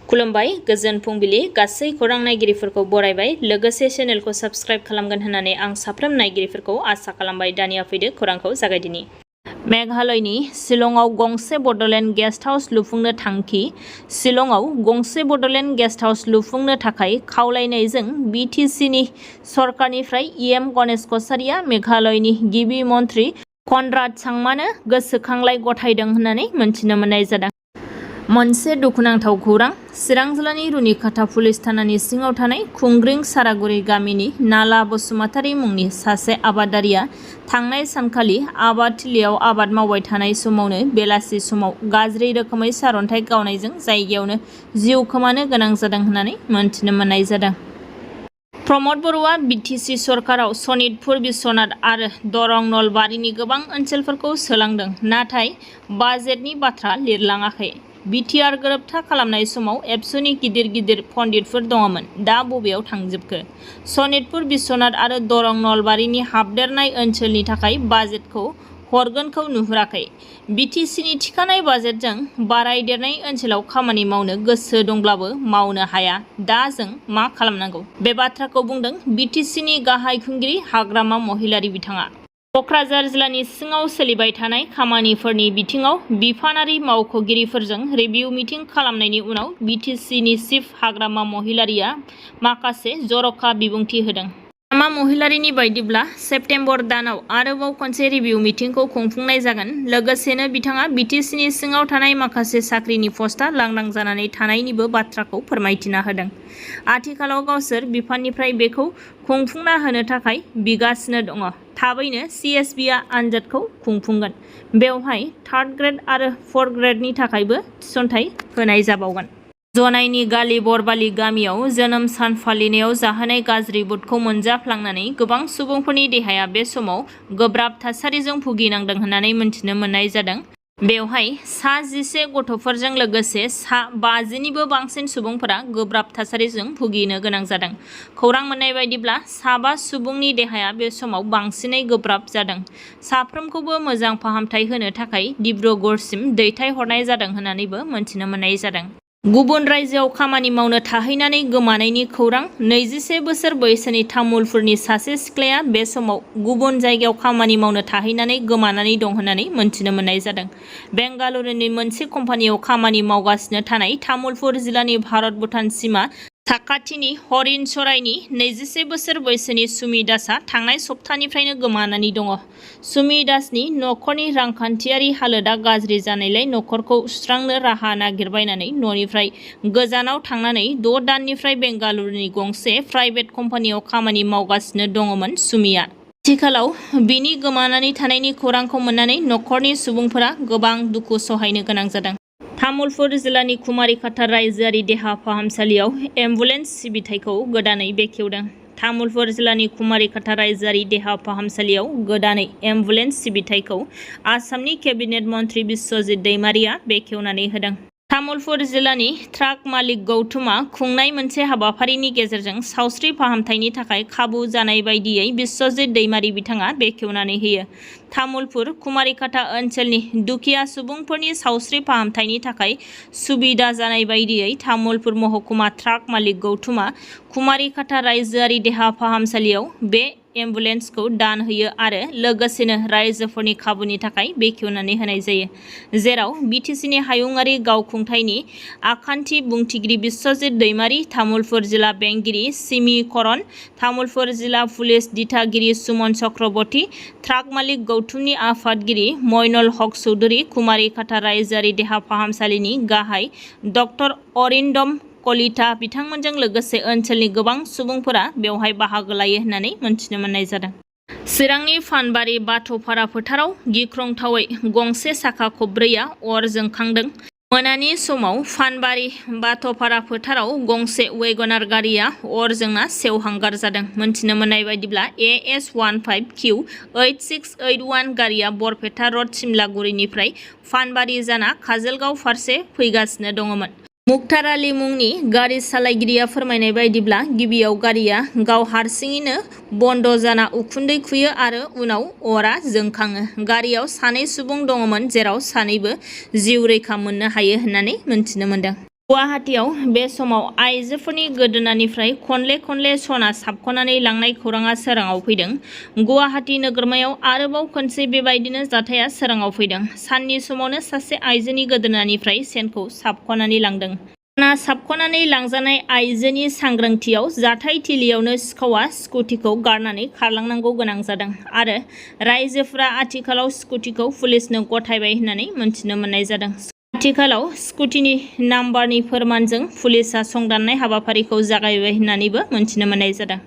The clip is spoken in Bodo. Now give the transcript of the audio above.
खुलुमबाय गोजोन फुंबिलि गासै खौरां नायगिरिफोरखौ बरायबाय लोगोसे चेनेलखौ साबस्क्राइब खालामगोन होननानै आं साफ्रोम नायगिरिफोरखौ आसा खालामबाय। दानिया फैदो खौरांखौ जागायदिनि। मेघालयनि शिलंआव गंसे बड'लेण्ड गेस्ट हाउस लुफुंनो थांखि। शिलंआव गंसे बड'लेण्ड गेस्ट हाउस लुफुंनो थाखाय खावलायनायजों बिटिसिनि सरकारनिफ्राय इएम गणेश कछारिया मेघालयनि गिबि मन्थ्रि कनराड सांमानो गोसोखांलाइ गथायदों होननानै मोनथिनो मोननाय जादों। मोनसे दुखुनांथाव खौरां। चिरां जिल्लानि रुनिखाता पुलिस थानानि सिङाव थानाय खुंग्रिं सारागुरि गामिनि नाला बसुमतारी मुंनि सासे आबादारिया थांनाय सानखालि आबादथिलियाव आबाद मावबाय थानाय समावनो बेलासि समाव गाज्रि रोखोमै सारअन्थाइ गावनायजों जायगायावनो जिउ खोमानो गोनां जादों होननानै मोनथिनो मोननाय जादों। प्रमद बर'आ बिटिसि सरकाराव सनितपुर बिश्वनाथ आरो दरं नलबारिनि गोबां ओनसोलफोरखौ सोलांदों, नाथाय बाजेटनि बाथ्रा लिरलाङाखै। बिटिआर गोरोबथा खालामनाय समाव एबसुनि गिदिर गिदिर पण्डितफोर दङमोन, दा बबेयाव थांजोबखो? सनितपुर बिश्वनाथ आरो दरं नलबारिनि हाबदेरनाय ओनसोलनि थाखाय बाजेटखौ हरगोनखौ नुहुराखै। बिटिसिनि थिखानाय बाजेटजों बारायदेरनाय ओनसोलाव खामानि मावनो गोसो दंब्लाबो मावनो हाया। दा जों मा खालामनांगौ? बे बाथ्राखौ बुंदों बिटिसिनि गाहाय खुंगिरि हाग्रामा महिलारि बिथाङा। क'क्राझार जिल्लानि सिङाव सोलिबाय थानाय खामानिफोरनि बिथिङाव बिफानारि मावख'गिरिफोरजों रिभिउ मिटिं खालामनायनि उनाव बिटिसिनि चिफ हाग्रामा महिलारिया माखासे जर'खा बिबुंथि होदों। हाग्रामा महिलारिनि बायदिब्ला सेप्तेम्बर दानाव आरोबाव खनसे रिभिउ मिटिंखौ खुंफुंनाय जागोन। लोगोसेनो बिथाङा बिटिसिनि सिङाव थानाय माखासे साख्रिनि पस्टआ लांदां जानानै थानायनिबो बाथ्राखौ फोरमायथिना होदों। आथिखालाव गावसोर बिफाननिफ्राय बेखौ खुंफुंना होनो थाखाय बिगासिनो दङ। थाबैनो सिएसबिआ आनजादखौ खुंफुंगोन। बेवहाय थार्ड ग्रेड आरो फर्थ ग्रेडनि थाखायबो थिसनथाइ होनाय जाबावगोन। जनाइनि गालि बरबालि गामियाव जोनोम सान फालिनायाव जाहोनाय गाज्रि बुटखौ मोनजाफ्लांनानै गोबां सुबुंफोरनि देहाया बे समाव गोब्राब थासारिजों भुगिनांदों होननानै मोनथिनो मोननाय जादों। बेवहाय सा 11 गथ'फोरजों लोगोसे सा 50निबो बांसिन सुबुंफोरा गोब्राब थासारिजों भुगिनो गोनां जादों। खौरां मोननाय बायदिब्ला सा 5 सुबुंनि देहाया बे समाव बांसिनै गोब्राब जादों। साफ्रोमखौबो मोजां फाहामथाय होनो थाखाय डिब्रुगड़सिम दैथायहरनाय जादों होननानैबो मोनथिनो मोननाय जादों। गुबुन रायजोआव खामानि मावनो थाहैनानै गोमानायनि खौरां। 21 बोसोर बैसोनि तामुलपुरनि सासे सिख्लाया बे समाव गुबुन जायगायाव खामानि मावनो थाहैनानै गोमानानै दं होननानै मोनथिनो मोननाय जादों। बेंगालुरुनि मोनसे कम्पानियाव खामानि मावगासिनो थानाय तामुलपुर जिल्लानि भारत-भुटान सिमा साखाथिनि हरिणसराइनि 21 बोसोर बैसोनि सुमि दासआ थांनाय सप्तानिफ्रायनो गोमानानै दङ। सुमि दासनि नखरनि रांखान्थियारि हालोदा गाज्रि जानायलाय नखरखौ सुस्रांनो राहा नागिरबायनानै न'निफ्राय गोजानाव थांनानै 6 दाननिफ्राय बेंगालुरुनि गंसे प्राइभेट कम्पानियाव खामानि मावगासिनो दङमोन सुमिया। आथिखालाव बिनि गोमानानै थानायनि खौरांखौ मोननानै नखरनि सुबुंफोरा गोबां दुखु सहायनो गोनां जादों। तामुलपुर जिल्लानि कुमारिघाटा रायजोआरि देहा फाहामसालियाव एम्बुलेन्स सिबिथायखौ गोदानै बेखेवदों। तामुलपुर जिल्लानि कुमारिघाटा रायजोआरि देहा फाहामसालियाव गोदानै एम्बुलेन्स सिबिथायखौ आसामनि केबिनेट मन्थ्रि बिस्वजित दैमारिया बेखेवनानै होदों। तामुलपुर जिल्लानि ट्राक मालिक गौतुमा खुंनाय मोनसे हाबाफारिनि गेजेरजों सावस्रि फाहामथायनि थाखाय खाबु जानाय बायदियै बिस्वजित दैमारि बिथाङा बेखेवनानै होयो। तामुलपुर कुमारिघाटा ओनसोलनि दुखिया सुबुंफोरनि सावस्रि फाहामथायनि थाखाय सुबिदा जानाय बायदियै तामुलपुर महकुमा ट्राक मालिक गौतुमा कुमारिघाटा रायजोआरि देहा फाहामसालियाव बे एम्बुलेन्सखौ दान होयो आरो लोगोसेनो रायजोफोरनि खाबुनि थाखाय बेखेवनानै होनाय जायो। जेराव बिटिसिनि हायुंआरि गावखुंथायनि आखान्थि बुंथिगिरि बिस्वजित दैमारि, तामुलपुर जिल्ला बेंगिरि सिमि करन, तामुलपुर जिल्ला पुलिस दिथागिरि सुमन चक्रबर्ती, ट्राक मालिक गौतुमनि आफादगिरि मइनुल हक चौधुरी, कुमारिघाटा रायजोआरि देहा फाहामसालिनि गाहाय डक्टर अरिन्दम कलिता बिथांमोनजों लोगोसे ओनसोलनि गोबां सुबुंफोरा बेवहाय बाहागो लायो होननानै मोनथिनो मोननाय जादों। चिरांनि फानबारि बाथ'फारा फोथाराव गिख्रंथावै गंसे साखा खबब्रैआ अर जोंखांदों। मोनानि समाव फानबारि बाथ'फारा फोथाराव गंसे वेगनार गारिया अर जोंना सेवहांगार जादों। मोनथिनो मोननाय बायदिब्ला AS15Q8681 गारिया बरपेटा रड सिमलागुरिनिफ्राय फानबारि जाना काजलगाव फारसे फैगासिनो दङमोन। मुक्तार आली मुंनि गारि सालायगिरिया फोरमायनाय बायदिब्ला गिबियाव गारिया गाव हारसिङैनो बन्द जाना उखुन्दै खुयो आरो उनाव अरा जोंखाङो। गारियाव 2 सुबुं दङमोन, जेराव 2बो जिउ रैखा मोननो हायो होननानै मोनथिनो मोनदों। गुवाहाटीआव बे समाव आइजोफोरनि गोदोनानिफ्राय खनले सना साबख'नानै लांनाय खौराङा सोराङाव फैदों। गुवाहाटी नोगोरमायाव आरोबाव खनसे बेबायदिनो जाथाया सोराङाव फैदों। साननि समावनो सासे आइजोनि गोदोनानिफ्राय चेनखौ साबख'नानै लांदों। सना साबख'नानै लांजानाय आइजोनि सांग्रांथियाव जाथाय थिलियावनो सिखावआ स्कुटिखौ गारनानै खारलांनांगौ गोनां जादों आरो राइजोफोरा आथिखालाव स्कुटिखौ पुलिसनो गथायबाय होननानै मिथिनो मोननाय जादों। आथिखालाव स्कुटिनि नाम्बारनि फोरमानजों पुलिसआ संदाननाय हाबाफारिखौ जागायबाय होननानैबो मिथिनो मोननाय जादों।